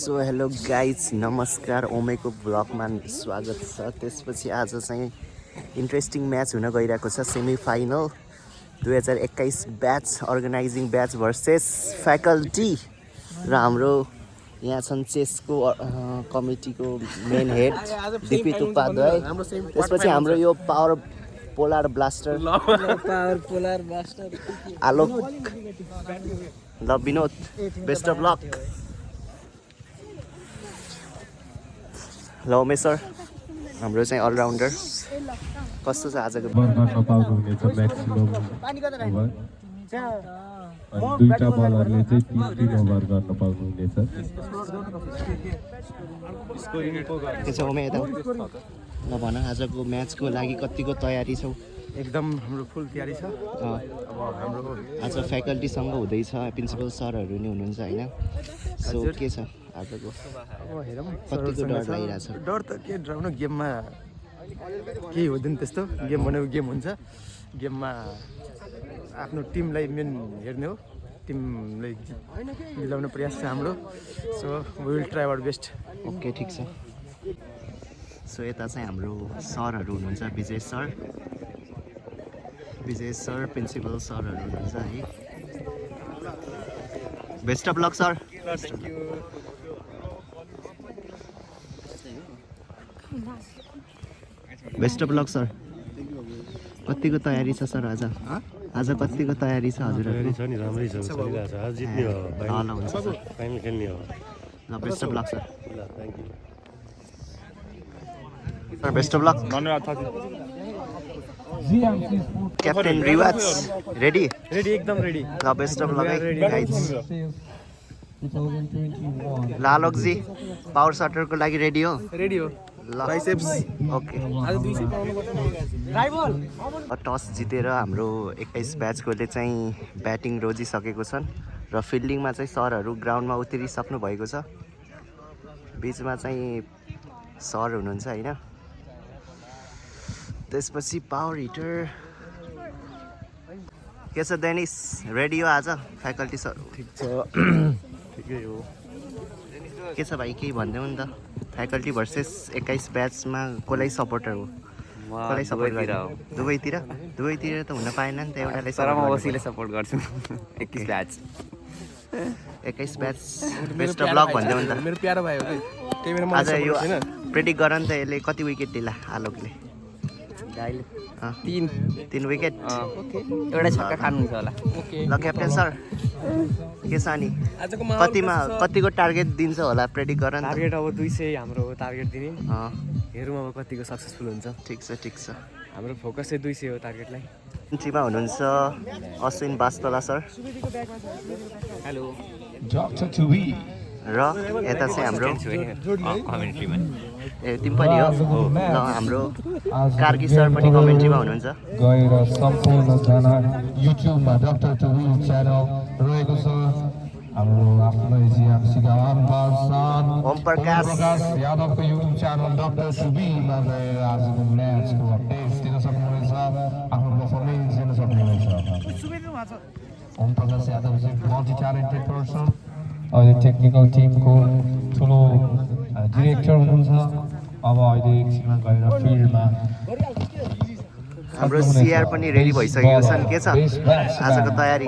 So hello guys नमस्कार ओमेको ब्लगमा स्वागत छ। त्यसपछि आज चाहिँ इन्ट्रेस्टिङ म्याच हुन गइरहेको छ। Semi final 2021 batch organising batch versus faculty र हाम्रो यहाँ छन् चेसको कमिटीको मेन हेड दिपित उपाध्याय। त्यसपछि हाम्रो यो पावर पोलार ब्लास्टर आलोक ल विनोद बेस्ट अफ लक। ल उमेश सर हाम्रो चाहिँ अलराउन्डर कस्तो छ आजको? दुईटा बलरले चाहिँ 3-3 ओभर गर्न पाउनुहुनेछ। के छ उमे यता ल भन आजको म्याचको लागि कतिको तयारी छौ? एकदम हाम्रो फुल तयारी छ। अब हाम्रो आज फ्याकल्टीसँग हुँदैछ, प्रिन्सिपल सरहरू नि हुनुहुन्छ होइन? सो के छ आजको? अब हेरौँ कतिको डर लागिरहेछ? डर त के डराउनु, गेममा केही हुँदैन त्यस्तो। गेम भनेको गेम हुन्छ। गेममा आफ्नो टिमलाई मेन हेर्ने हो, टिमलाई मिलाउने प्रयास छ हाम्रो। So we will try our best. Okay ठिक छ। सो यता चाहिँ हाम्रो सरहरू हुनुहुन्छ, विजय सर प्रिन्सिपल सरहरू हुनुहुन्छ है। Best of luck sir. Best of luck sir. कतिको तयारी छ सर आज? आज कतिको तयारी छ हजुरहरूको? छ नि, राम्रै छ, चलिरहेको छ। आज जित्ने हो, ल हुन्छ सर। फाइनल खेल्ने हो। ल बेस्ट अफ लक सर। ल thank you sir best of lock. Captain रिवाज रेडी? रेडी, एकदम रेडी। ल बेस्ट अफ लक है गाइज। ल आलोकजी पावर सटरको लागि रेडी हो? रेडी हो। ल ओके। आज 200 पाउनु पर्छ। टस जितेर हाम्रो 21 ब्याचकोले चाहिँ ब्याटिङ रोजिसकेको छन् र फिल्डिङमा चाहिँ सरहरू ग्राउन्डमा उत्रिसक्नु भएको छ। बिचमा चाहिँ सर हुनुहुन्छ होइन? त्यसपछि पावर हिटर के छ डेनिस? रेडी हो आज फ्याकल्टी सर? ठिक छ, ठिकै हो। के छ भाइ केही भनिदेऊ नि त। फ्याकल्टी भर्सेस 21 ब्याचमा कसलाई सपोर्टर हो? कसलाई सपोर्ट गर्नु? दुवैतिर त हुन पाएन नि त, एउटालाई सपोर्ट गर्छु। 21 batch 21 batch best of lock भनिदेऊ नि त। मेरो प्यारो भाइ हो कि, त्यही भएर आज मलाई यो सपोर्ट छैन। प्रेडिक्ट गर नि त, यसले कति विकेट दिला आलोकले? 3 विकेट। एउटा छक्का खानुहुन्छ होला। ल क्याप्टेन सर के छ नि? कतिको टार्गेट दिन्छ होला प्रेडिक्ट गर नि त। टार्गेट अब 200 हाम्रो टार्गेट दिने। अँ, हेरौँ अब कतिको सक्सेसफुल हुन्छ। ठिक छ। हाम्रो फोकस चाहिँ 200 हो टार्गेटलाई। टिममा हुनुहुन्छ अश्विन बास्तोला सर हेलो र यता चाहिँ हाम्रो कमेन्ट्रीमा ए तिमी पनि हो? ल हाम्रो कार्की सर पनि कमेन्ट्रीमा हुनुहुन्छ। गएर सम्पूर्णजना युट्युबमा डक्टर टुवी च्यानल रहेको छ। हाम्रो आफ्नो जिएमसीका ओम प्रकाश यादवको युट्युब च्यानल डक्टर टुवीमा गएर आजको म्याचको अपडेट्स दिन सक्नुहुनेछ, आफ्नो पर्फर्मेन्स दिन सक्नुहुनेछ। ओम प्रकाश यादव चाहिँ मल्टी ट्यालेन्टेड पर्सन, अहिले टेक्निकल टिमको ठुलो डिरेक्टर हुनुहुन्छ। अब अहिले एकछिनमा गएर फिल्डमा हाम्रो सिआर पनि रेडी भइसकेको छन्। के छ आजको तयारी?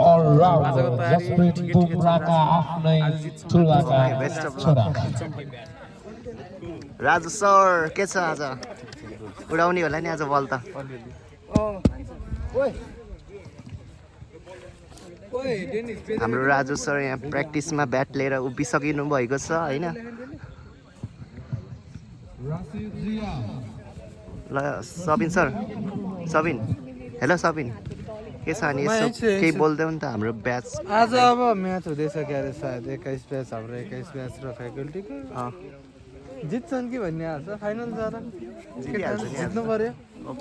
राजु सर के छ आज? उडाउने होला नि आज बल त? हाम्रो राजु सर यहाँ प्र्याक्टिसमा ब्याट लिएर उभिसकिनु भएको छ होइन? ल सबिन सर, सबिन हेलो सबिन के छ अनि? यसो केही बोल्दैौ नि त हाम्रो ब्याच आज अब म्याच हुँदैछ क्यारे सायद 21 ब्याच हाम्रो 21 ब्याच र फ्याकल्टीको जित्छन् कि भन्ने आशा। फाइनल जाँदा जित्नु पर्यो,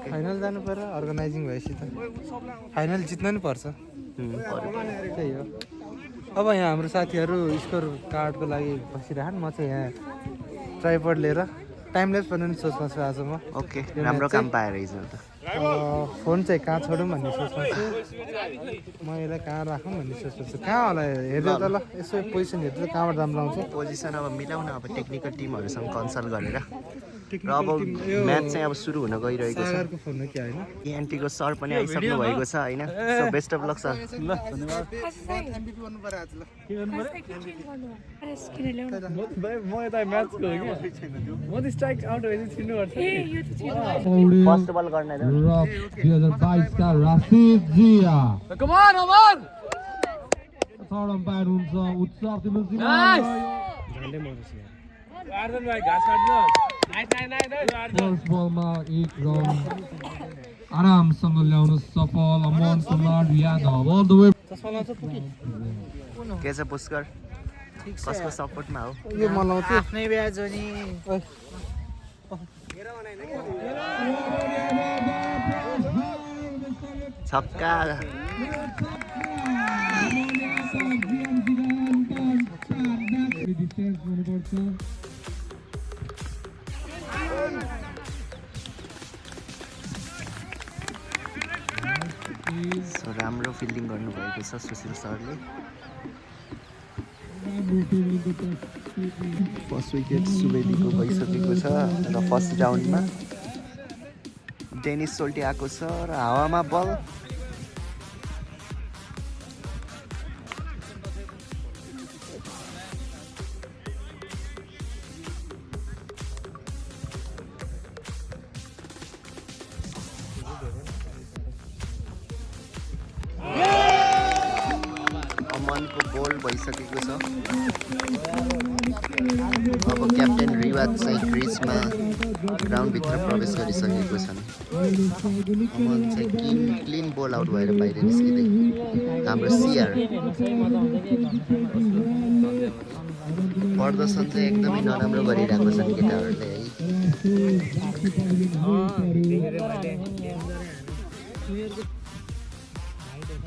फाइनल जानु पर्यो। अर्गनाइजिङ भएपछि त फाइनल जित्नु नि पर्छ, त्यही हो। अब यहाँ हाम्रो साथीहरू स्कोर कार्डको लागि बसिरहन्, म चाहिँ यहाँ ट्राइपड लिएर टाइमलेस बनाउने सोचमा छु आज म। ओके राम्रो काम पाएर हिजो त। फोन चाहिँ कहाँ छोडौँ भन्ने सोचमा छु म यसलाई कहाँ राखौँ भन्ने सोचमा छु कहाँ होला हेर्दै त ल यसो पोजिसन हेर्दै कहाँबाट राम्रो आउँछ पोजिसन अब मिलाउन अब टेक्निकल टिमहरूसँग कन्सल्ट गरेर र अब म्याच चाहिँ अब सुरु हुन गइरहेको छ सागरको फोन हो कि होइन एनटीको सर पनि आइसक्नु भएको छ होइन so best of luck sir ल धन्यवाद एमबिपी गर्नु पर्यो आज ल म यता म्याचको हो कि म त स्ट्राइक आउट भएपछि छिर्नुपर्छ फर्स्ट बल गर्न र 2022 का राशिद जिया कम अन अमर थर्ड अम्पायर हुन्छ उत्सव तिम्रो आर्दन भाइ घाँस काट्नु फर्स्ट बलमा एक रन आरामसँग ल्याउन सफल Aman Kumar Yadav all the way के छ पुष्कर कसको सपोर्टमा हो यो मलाउँछु आफ्नै ब्याज हो नि छक्का डिफेन्स गर्नुपर्छ सो राम्रो फिल्डिङ गर्नुभएको छ सुशील सरले फर्स्ट विकेट सुवेदीको भइसकेको छ र फर्स्ट राउन्डमा डेनिस सोल्टी आएको छ र हावामा बल अमनको बोल भइसकेको छ अब क्याप्टेन रिवाज चाहिँ क्रिजमा ग्राउन्डभित्र प्रवेश गरिसकेको छन् अमन चाहिँ क्लिन बोल आउट भएर बाहिर निस्किँदै हाम्रो सिआर प्रदर्शन चाहिँ एकदमै नराम्रो गरिरहेको छन् केटाहरूले है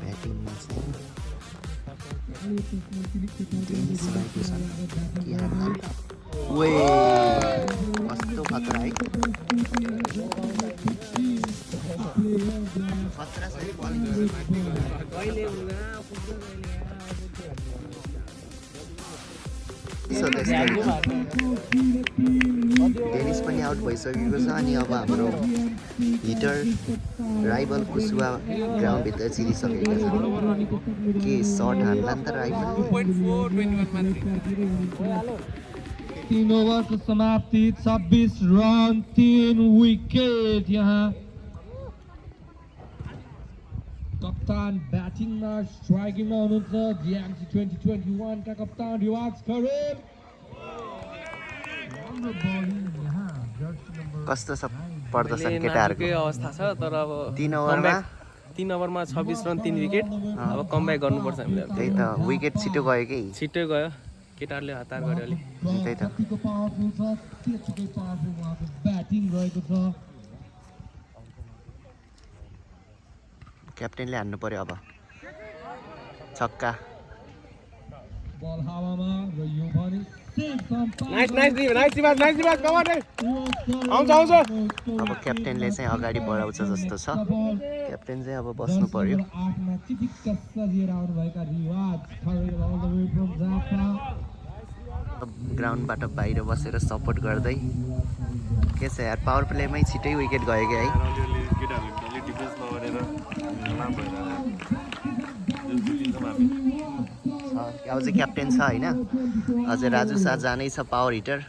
ब्याटिङमा चाहिँ डेनिस रहेको छ वे कस्तो खतरा है खतरा छ है बलिङ डेनिस पनि आउट भइसकेको छ अनि अब हाम्रो हिटर राइबल कुसुवा ग्राउन्डभित्र चिरिसकेका छन् के सर्ट हान्ला नि त राइबल 3 ओभरको समाप्ति 26 रन 3 विकेट यहाँ कप्तान ब्याटिङमा स्ट्राइकिङमा हुनुहुन्छ जिएमसी 2021 का कप्तान रिवाज खरेल कस्तो छ प्रदर्शन केटाहरूको अवस्था छ तर अब 3 ओभरमा 3 ओभरमा 26 रन 3 विकेट अब कमब्याक गर्नुपर्छ हामीले त्यही त विकेट छिटो गयो कि छिट्टै गयो केटाहरूले हतार गर्यो अलि त्यही त ब्याटिङ रहेको छ क्याप्टेनले हान्नु पर्यो अब छक्का बल हावामा र यो भने अब क्याप्टेनले चाहिँ अगाडि बढाउँछ जस्तो छ क्याप्टेन चाहिँ अब बस्नु पर्यो ग्राउन्डबाट बाहिर बसेर सपोर्ट गर्दै के छ यार पावर प्लेमै छिटै विकेट गयो कि है अब चाहिँ क्याप्टेन छ होइन अझै राजु शाह जानै छ पावर हिटर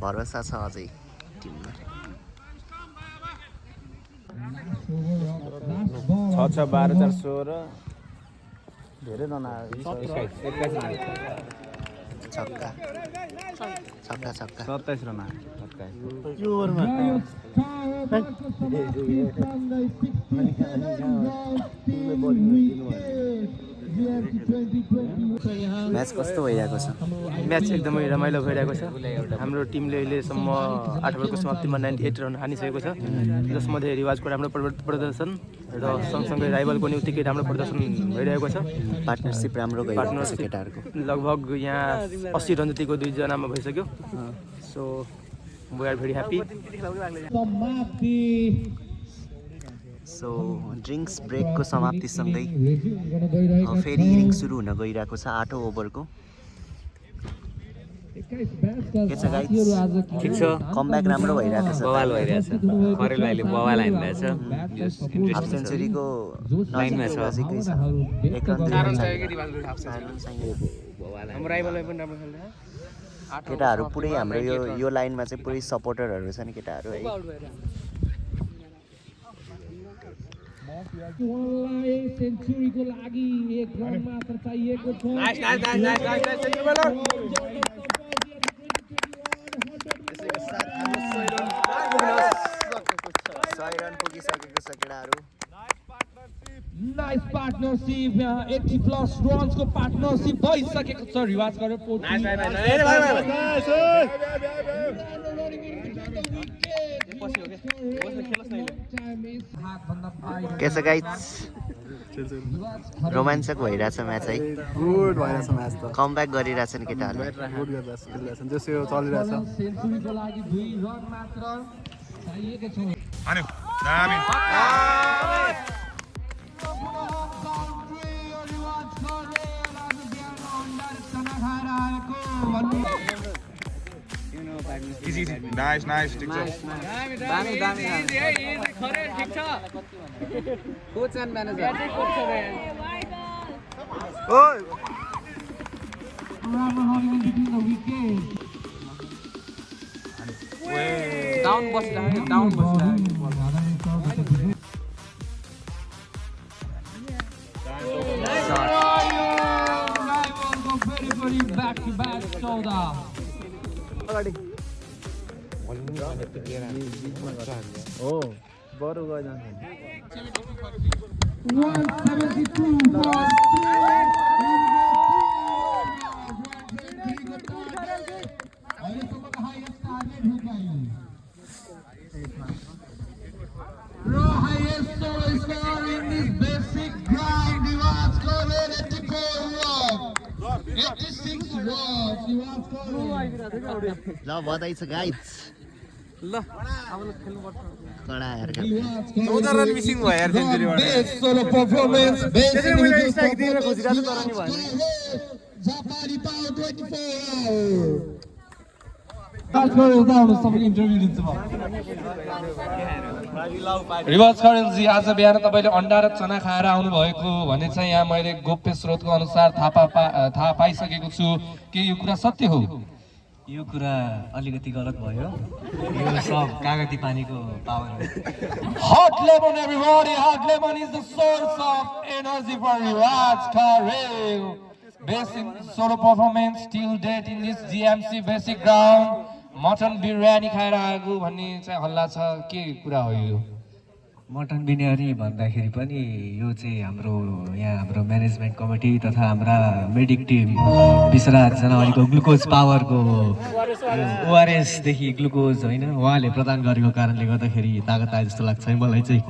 भरोसा छ अझै टिममा 6-6-12-4-16 धेरै रन आयो छक्का छक्का छक्का 27 रन आयो म्याच कस्तो भइरहेको छ म्याच एकदमै रमाइलो भइरहेको छ हाम्रो टिमले अहिलेसम्म 8 ओभरको समाप्तिमा 98 रन हानिसकेको छ जसमध्ये रिवाजको राम्रो प्रदर्शन र सँगसँगै राइभलको नि उत्तिकै राम्रो प्रदर्शन भइरहेको छ पार्टनरसिप राम्रो गइरहेको छ केटाहरूको लगभग यहाँ 80 रन जतिको दुईजनामा भइसक्यो so we are very happy so drinks ब्रेकको समाप्तिसँगै फेरि इनिङ सुरु हुन गइरहेको छ 8औं ओभरको। के छ गाइस? ठिक छ, कमब्याक राम्रो भइरहेको छ। बवाल भइरहेछ, खरेल भाइले बवाल हान्दैछ। हाफ सेन्चुरीको लाइनमा छ। नजिकै छ। एक रन केटाहरू पुरै हाम्रो यो लाइनमा चाहिँ पुरै सपोर्टरहरू छन् केटाहरू है। सेन्चुरीको लागि 1 रन मात्र चाहिएको छ। नाइस पार्टनरशिप, 80+ रन्सको पार्टनरशिप भइसकेको छ। रिवाज गरेर के छ गाइस? रोमाञ्चक भइरहेछ म्याच है। गुड भइरहेछ म्याच त। कमब्याक गरिरहेछन् केटाहरूले। गुड गरिरहेछन्, जसो चलिरहेछ। सेन्चुरीको लागि 2 रन मात्र चाहिएको छ। नाइस ठिक छ। दामी दामी खरे ठिक छ। कोच एन्ड म्यानेजर डाउन बसिरहेको डाउन हो बरु गयो जान्छ। 86 runs. ल बधाई छ गाइस। ल अब खेल्नु पर्छ। कडा यार। 14 रन मिसिङ भयो यार सेन्चुरीबाट। Solo performance. मैले स्ट्राइक दिन खोजिरहेको तर नि भएन। Japani Power 24 रिवाज खरेलजी, आज बिहान तपाईँले अन्डा र चना खाएर आउनुभएको भन्ने चाहिँ यहाँ मैले गोप्य स्रोतको अनुसार थाहा पाइसकेको छु के यो कुरा सत्य हो? यो कुरा अलिकति गलत भयो। यो सब कागती पानीको पावर हो। Hot lemon everybody, hot lemon is the source of energy for Riwaz Kharel. Best in solo performance till date in this GMC basic ground. Mutton biryani खाएर आएको भन्ने चाहिँ हल्ला छ, के कुरा हो यो? मटन बिरयानी भन्दाखेरि पनि यो चाहिँ हाम्रो यहाँ हाम्रो म्यानेजमेन्ट कमिटी तथा हाम्रा मेडिक टिम विश्वराज जनावलीको ग्लुकोज पावरको ओआरएसदेखि ग्लुकोज होइन उहाँले प्रदान गरेको कारणले गर्दाखेरि तागत आए जस्तो लाग्छ है मलाई चाहिँ।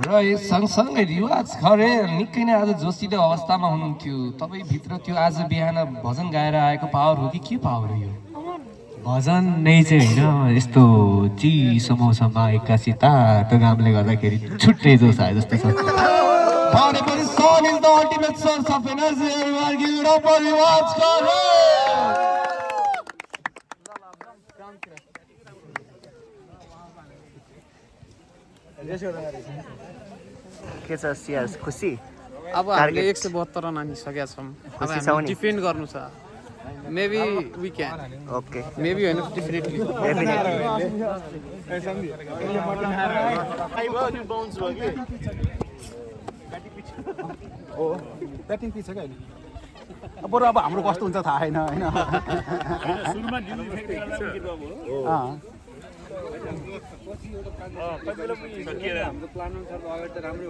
र यस सँगसँगै रिवाज खरेल निकै नै आज जोसिलो अवस्थामा हुनुहुन्थ्यो। तपाईँभित्र त्यो आज बिहान भजन गाएर आएको पावर हो कि के पावर हो यो? भजन नै चाहिँ होइन, यस्तो चिसो मौसममा एक्कासी तातो घामले गर्दाखेरि छुट्टै जोस आए जस्तो छ। भनेपछि sun is the ultimate source of energy. Everyone give it up for Riwaz Kharel. के छ सियास खुसी? अब हामीले 172 रन हानिसकेका छौँ। अब हामी डिफेन्ड गर्नु छ। Maybe we can. Okay maybe होइन, डेफिनेटली। ब्याटिङ पिच छ क्या अहिले। बरु अब हाम्रो कस्तो हुन्छ थाहा छैन होइन।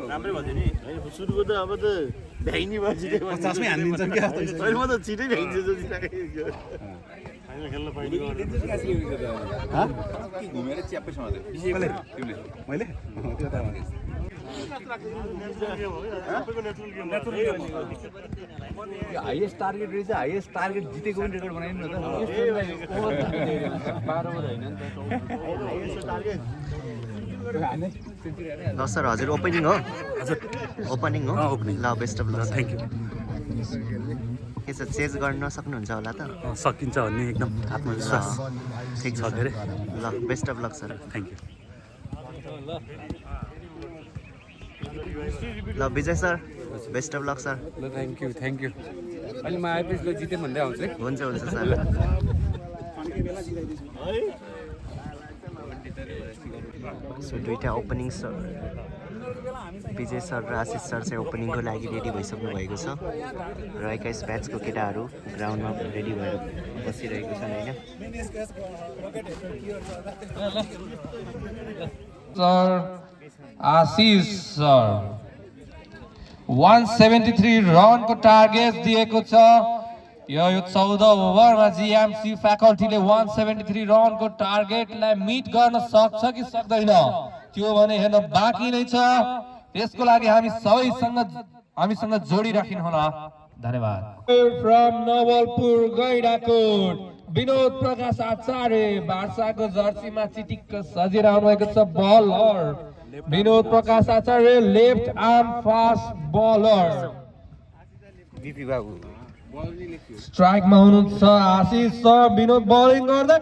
राम्रै भयो नि होइन, सुरुको त अब त भ्याइनी भयो छिटै पचासमै हानिदिन्छ क्या अहिले म त छिटै भ्याइन्छ जति लाग्यो। फाइनल खेल्न पाइने घुमेर च्याप्पै समात्यो मैले त्यो त हाइएस्ट टार्गेट रहेछ हाइएस्ट टार्गेट जितेको पनि रेकर्ड बनाइदिनु न ल सर हजुर ओपनिङ हो ओपनिङ हो ल best of lock thank you के छ चेज गर्न सक्नुहुन्छ होला त सकिन्छ भन्ने एकदम आत्मविश्वास ठिक छ धेरै ल best of luck sir thank you ल Bijay sir best of luck sir ल थ्याङ्क यू अहिले म आएपछि ल जितेँ भन्दै आउँछु है हुन्छ हुन्छ सर सो दुईवटा ओपनिङ सर विजय सर र आशिष सर चाहिँ ओपनिङको लागि रेडी भइसक्नु भएको छ र 21 ब्याचको केटाहरू ग्राउन्डमा रेडी भएर बसिरहेको छन् होइन सर आशिष सर 173 रनको टार्गेट दिएको छ यो 14 ओभरमा जीएमसी फ्याकल्टीले 173 रनको टार्गेटलाई मिट गर्न सक्छ कि सक्दैन त्यो भने हेर्न बाँकी नै छ त्यसको लागि हामीसँग जोडिराखिनु होला धन्यवाद फ्रम नवलपुर गैडाकोट विनोद प्रकाश आचार्य बार्साको जर्सीमा चिटिक्क सजिएर आउनुभएको छ bowler Binod Prakash Acharya left arm fast bowler स्ट्राइकमा हुनुहुन्छ आशिष सर विनोद बलिङ गर्दै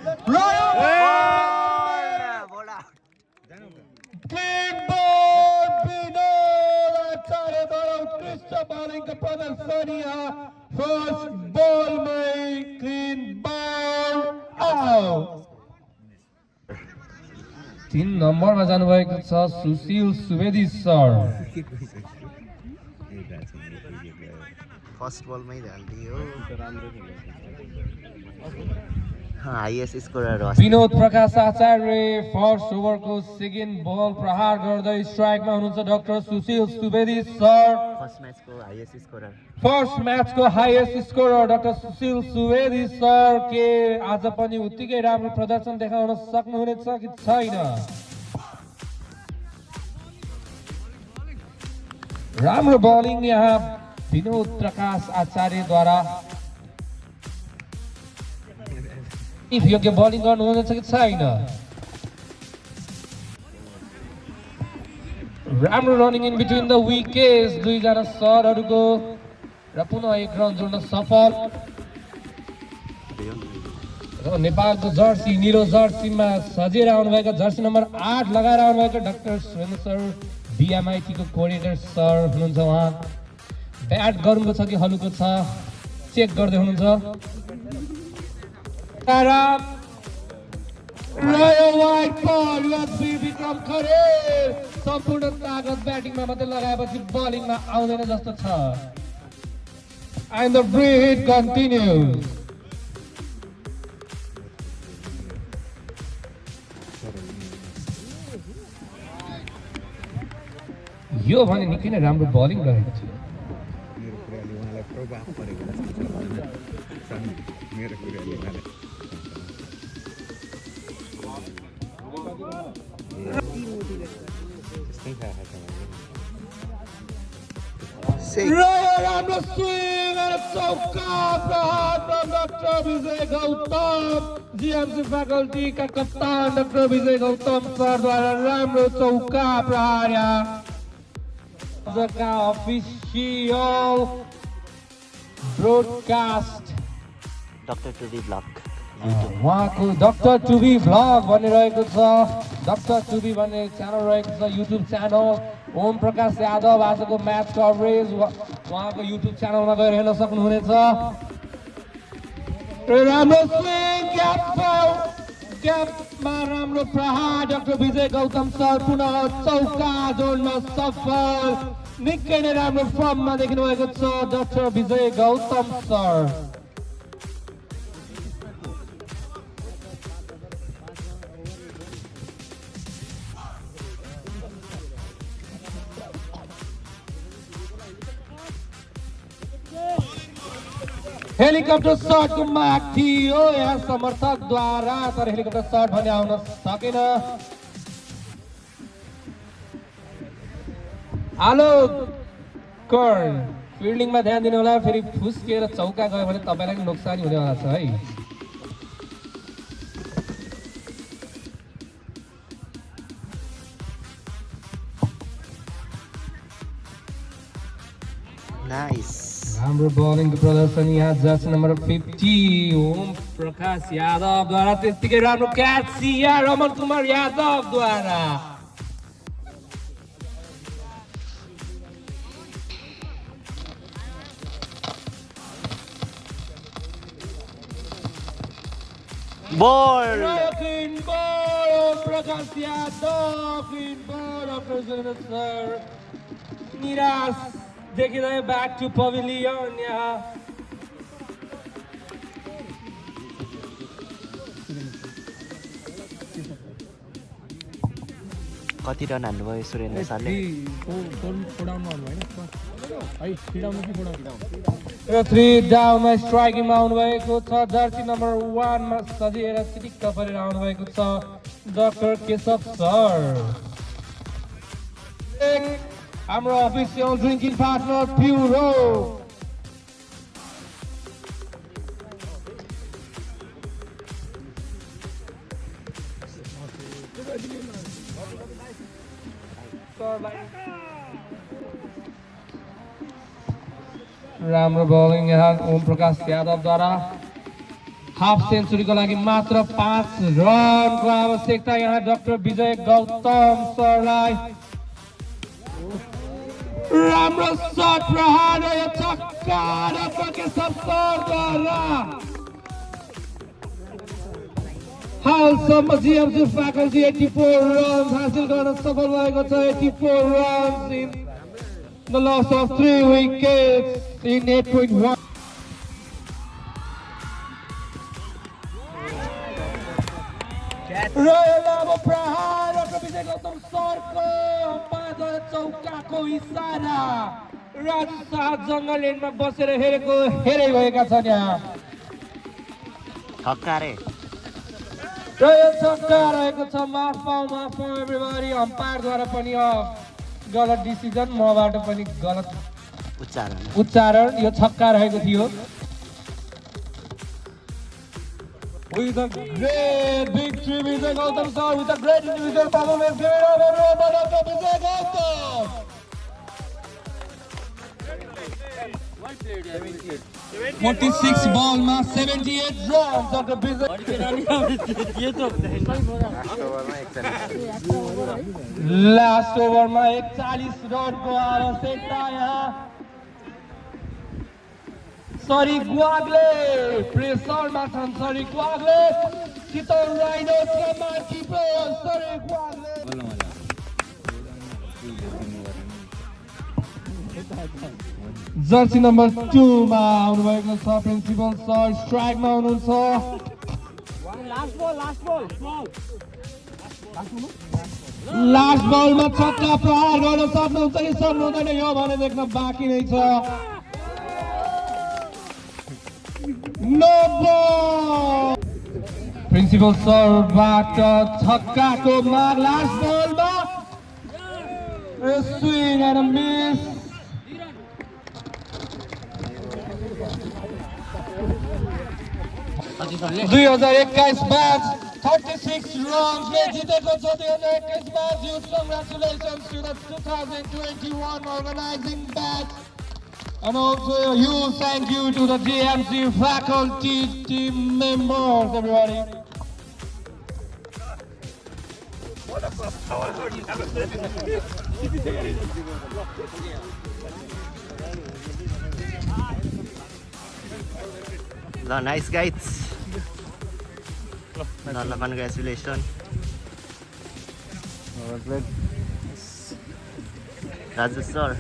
उत्कृष्ट बलिङको प्रदर्शन फर्स्ट बलमै क्लिन बल आउट 3 नम्बरमा जानुभएको छ सुशील सुवेदी सर फर्स्ट बलमै हालिदियो highest scorer Binod Prakash Acharya first ओभरको सेकेन्ड बल प्रहार गर्दै स्ट्राइकमा हुनुहुन्छ doctor Sushil Subedi sir first म्याचको highest scorer doctor Sushil Subedi sir के आज पनि उत्तिकै राम्रो प्रदर्शन देखाउन सक्नुहुनेछ कि छैन राम्रो बलिङ यहाँ विनोद प्रकाश आचार्यद्वारा योग्य बलिङ गर्नुहुनेछ कि छैन राम्रो running in between the wickets दुईजना सरहरूको र पुनः एक रन जोड्न सफल र नेपालको जर्सी निलो जर्सीमा सजिएर आउनुभएको जर्सी नम्बर 8 लगाएर आउनुभएको डाक्टर सुरेन्द्र सर बिएमआइटीको कोअर्डिनेटर सर हुनुहुन्छ उहाँ ब्याट गर्नुको छ कि हलुको छ चेक गर्दै हुनुहुन्छ सम्पूर्ण तागत ब्याटिङमा मात्रै लगाएपछि बलिङमा आउँदैन जस्तो छ and the free hit continues यो भने निकै नै राम्रो बलिङ रहेको छ राम्रो स्विङ र चौका प्रहार from Dr. Bijay Gautam GMC फ्याकल्टीका कप्तान डाक्टर विजय गौतम सरद्वारा राम्रो चौका प्रहार आजका official broadcast doctor to be blog उहाँको डक्टर टु बी भ्लग भन्ने रहेको छ डक्टर टु बी भन्ने च्यानल रहेको छ युट्युब च्यानल ओम प्रकाश यादव आजको म्याच कभरेज उहाँको युट्युब च्यानलमा गएर हेर्न सक्नुहुनेछ राम्रो स्विङ ग्यापमा राम्रो प्रहार डाक्टर विजय गौतम सर पुनः चौका जोड्न सफल निकै नै राम्रो फर्ममा देखिनु भएको छ doctor Bijay Gautam sir helicopter शटको माग थियो यहाँ समर्थकद्वारा तर हेलिकप्टर शट भने आउन सकेन आलोक कर्ण फिल्डिङमा ध्यान दिनु होला फेरि फुस्किएर चौका गयो भने तपाईँलाई पनि नोक्सानी हुनेवाला छ है नाइस राम्रो बलिङको प्रदर्शन यहाँ जर्सी नम्बर 50 ओम प्रकाश यादवद्वारा त्यतिकै राम्रो क्याच यहाँ रमन कुमार यादवद्वारा बल Rocking ball of Prakash Yadav, in ball of President Sir. Niras देखिँदै back to pavilion यहाँ कति रन हान्नुभयो सुरेन्द्र सरले 3 डाउनमा स्ट्राइकिङमा आउनुभएको छ जर्सी नम्बर 1 मा सजिएर चिटिक्क परेर आउनुभएको छ डाक्टर केशव सर हाम्रो अफिसियल ड्रिङ्किङ पार्टनर प्युरो राम्रो बलिङ यहाँ ओम प्रकाश यादवद्वारा हाफ सेन्चुरीको लागि मात्र 5 रनको आवश्यकता यहाँ डाक्टर विजय गौतम सरलाई राम्रो शट प्रहार यो छक्का डाक्टर केशव सरद्वारा हालसम्म जिएमसी फ्याकल्टी 84 रन हासिल गर्न सफल भएको छ 84 runs in the loss of 3 wickets in 8.1. Royal Lava Prahar doctor Bijay Gautam सरको पाँचवटा चौकाको इसारा राजु शाह जङ्गल एन्डमा बसेर हेरै भएका छन् यहाँ छक्का रे र यो छक्का रहेको छ माफ पाऊ एभ्रीबडी अम्पायरद्वारा पनि गलत डिसिजन मबाट पनि गलत उच्चारण यो छक्का रहेको थियो With a great victory, Vijay Gautam sir, with a great individual performance, give it up everyone for Dr. Vijay Gautam. 46 ball ma 78 runs Dr. Vijay. Last over ma 41 run ko आवश्यकता यहाँ Sorry Guagle, pressure ma छन् Sorry Guagle, Chiton Rhinos का marquee player Sorry Guagle. Jersey number 2 मा आउनुभएको छ principal sir strike मा हुनुहुन्छ last बल मा छक्का प्रहार गर्न सक्नुहुन्छ कि सक्नुहुँदैन यो भने देख्न बाँकी नै छ नो बल प्रिन्सिपल सरबाट छक्काको माग लास्ट बलमा स्विङ एन्ड मिस 2021 म्याच 36 रन्सले जितेको छ 2021 match huge congratulations to the 2021 organizing batch and also a huge thank you to the JMC faculty team members everybody nice guys congratulations Raju sir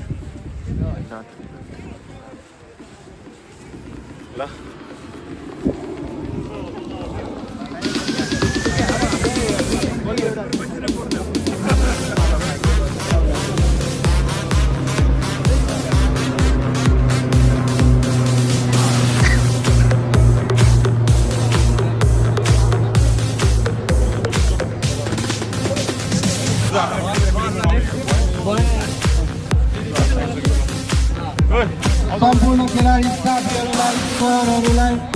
अगाडि साथीहरूलाई स्वरहरूलाई